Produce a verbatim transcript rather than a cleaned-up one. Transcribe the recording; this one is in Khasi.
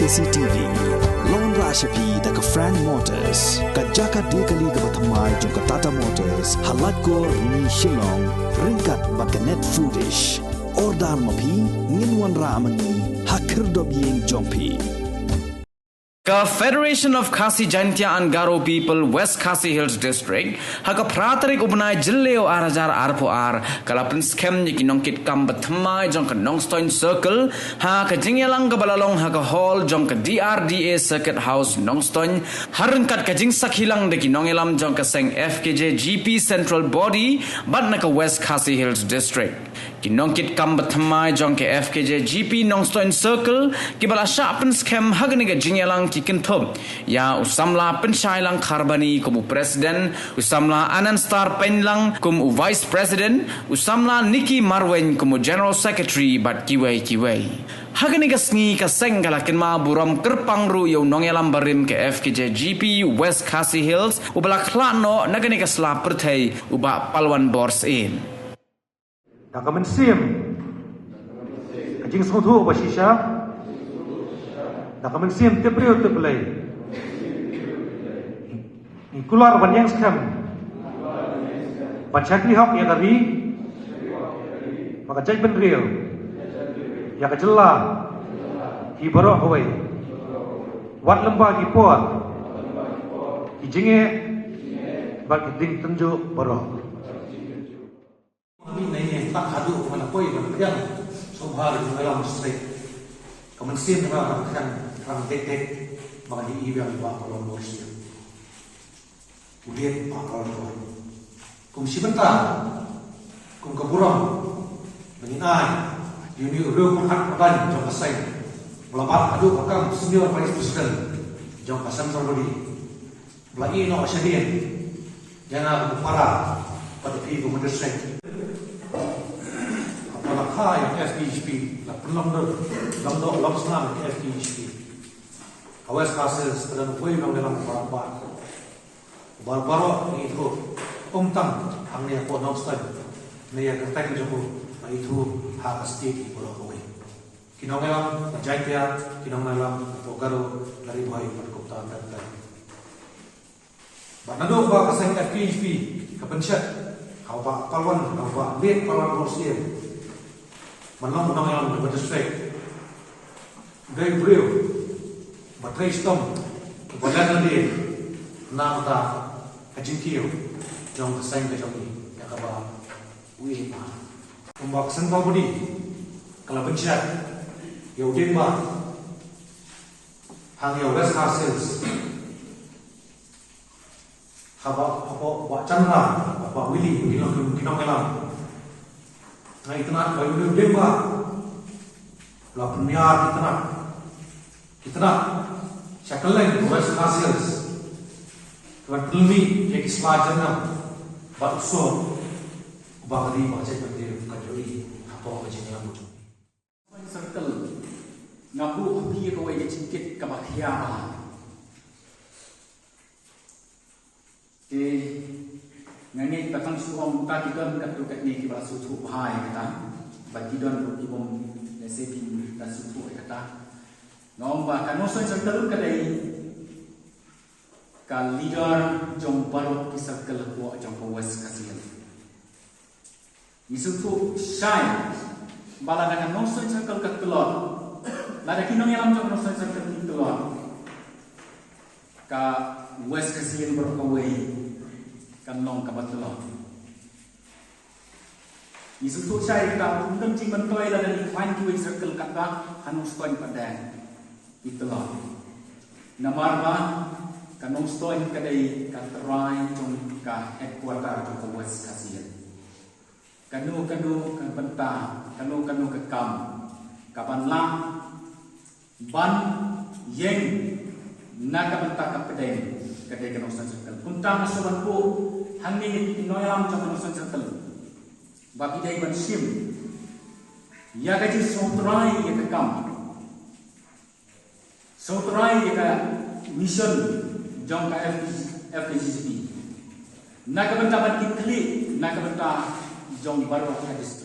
C T V. Long ra sha phi da ka Frank Motors, ka jaka die kali kaba thymmai jong ka Tata Motors, ha Laitkor, Shillong, ryngkat bad ka Net Foodish. Order ma phi, ngin wanrah ma ngi ha khyrdop ïing jong phi. Ka Federation of Khasi Jaintia and Garo People West Khasi Hills District, ha ka phra tarik u bnai Jylliew ar hajar arphew ar, ka la pynskhem ïa ki nongkitkam bathymmai jong ka Nongstoiñ Circle ha ka jingïalang kaba la long ha ka hall jong ka D R D A Circuit House Nongstoiñ, ha ryngkat ka jingsakhi lang da ki nongïalam jong ka seng F K J G P Central Body bad na ka West Khasi Hills District. Ki nongkitkam bathymmai jong ka F K J G P Nongstoiñ Circle kiba la shah pynskhem ha kane ka jingïalang ki kynthup ïa u samla Pynshailang Kharbani kum u president, u samla Anand Star Pynlang kum u vice president, u samla Nicky Marwein kum u general secretary bad kiwei kiwei. Ha kane ka sngi ka seng ka la kynmaw burom kyrpang ruh ïa u nongïalam barim ka F K J G P West Khasi Hills uba la khlad noh na kane ka sla pyrthei, u Bah Palwan Borsien. Da ka mynsiem ka jingsngewthuh ba shisha, da ka mynsiem tip briew tip Blei, ngi kular ban ïeng skhem ban shakri hok ïa ka ri, ba ka jaitbynriew, ïa ka jylla, hi baroh kawei, wat lyngba ki por, ki jingeh bad ki dieng tynjuh baroh. Ngi nai ne tak haduh ka mana poi ban pdiang sngewbha da jong ka long straight. Ka mynsiem ka rang khan rang dek dek ba ka dei i biang ba ka long bor sia. U dei ba ka long bor. Kum shi bynta kum ka burom ba ngin ai ïa une u riew pyrkhat pyrdan jong ka seng, ba la bat haduh ka kam senior vice president jong ka central body. Ba la ïeh noh shadien ïa nga kum u para bad phi kum u district. Haba la kha ïa ka F K J G P, la pynlong dur, long doh long snam ïa ka F K J G P. Ka West Khasi Hills ka don uwei u nongïalam uba, uba, uba baroh ngi ithuh, ym tang hangne hapoh Nongstoiñ, ne ïa ka kyrteng jong u la ithuh ha ka state baroh kawei. Ki nongïalam ka Jaintia, ki nongïalam ka Garo, ka Ri Bhoi bad kumta ter ter. Bad naduh ba ka seng F K J P ka pynshet ha u Bah Palwan, ha u Bah Late Palwan Borsien ban long u nongïalam jong ka district, u dei u briew ba trei shitom, uba leh nadien na ka bynta ka jingkiew jong ka seng ka jong ngi, ïa kaba u ïeit. Kumba ka central body ka la pynshet ïa u diengba hangne ha West Khasi Hills, haba, haba Bah Chandra, Bah Willy, ki nong, ki nongïalam, nga itynnad ba une u diengba u la pynmih itynnad, itynnad sha kylleng ka West Khasi Hills, ka ban pynmih ïa ki sla jyrngam bad u suk uba ka ri bad ka jaitbynriew kan ïohi hapoh ka jingïalam. Circle, nga buh ha phi ïa kawei ka jingkit kaba khia bha. Te nga ngeit ba tang shu ong mynta ki don katto katne kiba la sngewthuh bha ïa kata, bad ki don ruh ki bym, lehse kim da sngewthuh ïa kata. Nga ong ba ka Nongstoiñ Circle ka dei ka leader jong baroh ki circle hapoh jong ka West Khasi Hills. Ngi sngewthuh shai ba lada ka Nongstoiñ Circle ka tlot, lada ki nongïalam jong ka Nongstoiñ Circle ki tlot, ka West Khasi Hills baroh kawei kan long kaba tlot. Ngi sngewthuh shai ba ym don jingmyntoi lada ngi khlaiñ kiwei circle katba ha Nongstoiñ pat de ki tlot. Namar ba ka Nongstoiñ ka dei ka trai jong ka headquarter jong ka West Khasi Hills. Kano kano ka bynta, kano kano ka kam kaban lah ban ïeng na ka bynta ka pdeng ka dei ka Nongstoiñ Circle. Kumta nga sngewbha ban buh hangne ïa ki nongïalam jong ka Nongstoiñ Circle ba ki dei ban shim ïa ka jingsngewthuh ïa ka kam. Sngewthuh ïa ka mission jong ka F K G, F K G G P na ka bynta ban kit khlieh na ka bynta jong baroh ka district.